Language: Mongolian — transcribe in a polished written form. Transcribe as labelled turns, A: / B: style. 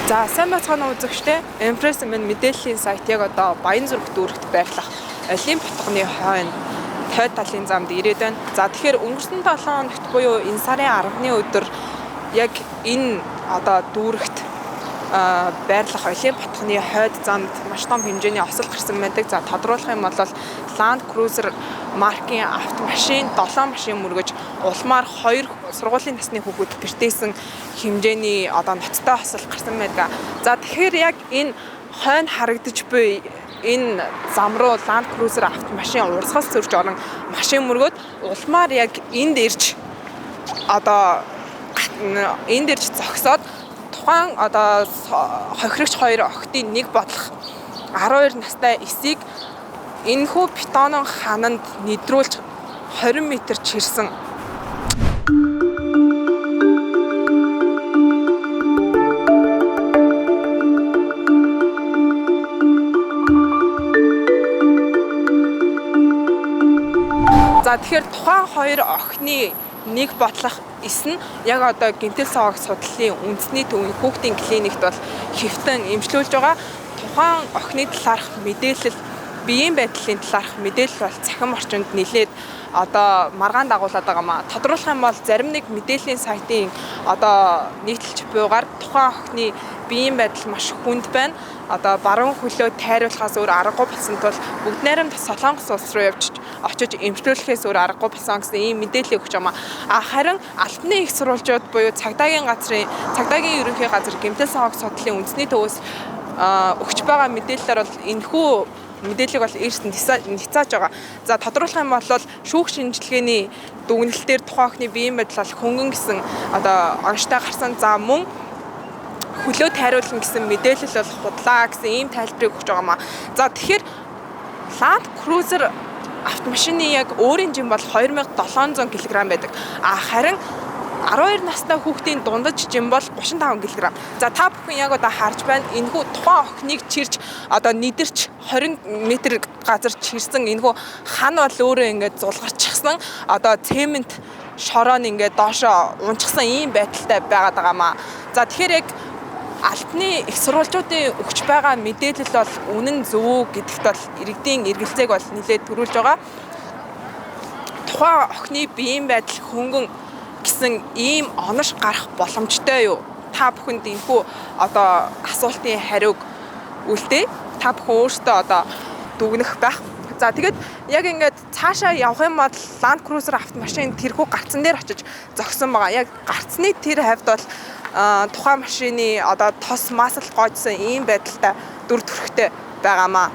A: За сайн байцгаана уу үзэгчдээ. Impress минь мэдээллийн сайт яг одоо Баянзүрх дүүрэгт байрлах Олимп хотгоны хойно тойд талын замд ирээд байна. За тэгэхээр өнгөрсөн 7 хоногт буюу энэ сарын 10-ны өдөр яг энэ одоо дүүрэгт байрлах Олимп хотгоны хойд замд маш том хэмжээний осол гарсан байдаг. За тодруулах юм бол Land Cruiser маркийн автомашин 7 машин мөргөж улмаар 2 сургуулийн насны хүүхэд бэртээсэн хэмжээний одоо ноцтой осол гарсан байдаг. За тэгэхээр яг энэ хойно харагдаж буй энэ зам руу Land Cruiser автомашин урсгал зөрж орон машин мөргөөд улмаар яг энд ирж одоо энд ирж зогсоод тухайн одоо хохирогч хоёр охидын нэг бодлох 12 настай эсийг энэхүү бетонон хананд нэдрүүлж 20 м чирсэн. За тэгэхээр тухайн хоёр охины нэг бодлох эс нь яг одоо гэмтэл саваг судлалын үндэсний төвийн хүүхдийн клиникт бол хэвтэн эмчлүүлж байгаа. Тухайн охины талаарх мэдээлэл, биеийн байдлын талаарх мэдээлэл бол цахим орчинд нэлээд одоо маргаан дагуулад байгаа маа. Тодруулах юм бол зарим нэг мэдээллийн сайтын одоо нийтэлж буйгаар тухайн охины биеийн байдал маш хүнд байна. Одоо баруун хөлөө тайруулахаас өөр аргагүй болсон тул бүгд найрамд Солонгос улс руу явж очиж эмчлүүлэхээс өөр аргагүй болсон гэсэн ийм мэдээлэл өгч байгаа. А харин албаны их сурвалжууд буюу цагдаагийн газрын цагдаагийн ерөнхий газар гэмтэл саваг судлалын үндэсний төвөөс өгч байгаа мэдээлэлээр бол энэхүү мэдээллийг бол эрс няцааж байгаа. За тодруулах юм бол шүүх шинжилгээний дүгнэлтээр тухайн охины биеийн байдал бол хөнгөн гэсэн одоо онцтой гарсан. За мөн хөлөө тайруулна гэсэн мэдээлэл бол худлаа гэсэн ийм тайлбарыг өгч байгаа маа. За тэгэхээр Land Cruiser автомашины яг өөрийн жин бол 2700 кг байдаг. А харин 12 настай хүүхдийн дундаж жин бол 35 кг. За та бүхэн яг одоо харж байна. Энэхүү тухайн охиныг чирч одоо нэдэрч 20 м газар чирсэн энэхүү хан бол өөрөө ингээд зулгарчихсан. Одоо цемент шороо нь ингээд доошоо унчихсан ийм байдалтай байгаад байгаа маа. За тэгэхээр яг албаны их сурвалжуудын өгч байгаа мэдээлэл бол үнэн зөв гэдэгт бол иргэдийн эргэлзээг бол нэлээд төрүүлж байгаа. Тухайн охины биеийн байдал хөнгөн гэсэн ийм онош гарах боломжтой юу? Та бүхэнд энэхүү одоо асуултын хариуг үлдээ. Та бүхэн өөрсдөө одоо дүгнэх байх. За тэгээд яг ингээд цаашаа явах юм бол Land Cruiser автомашин тэрхүү гарцан дээр очиж зогсон байгаа. Яг гарцны тэр хавьд бол тухайн машины одоо тос масл гоожсон ийм байдалтай дүр төрхтэй байгаамаа.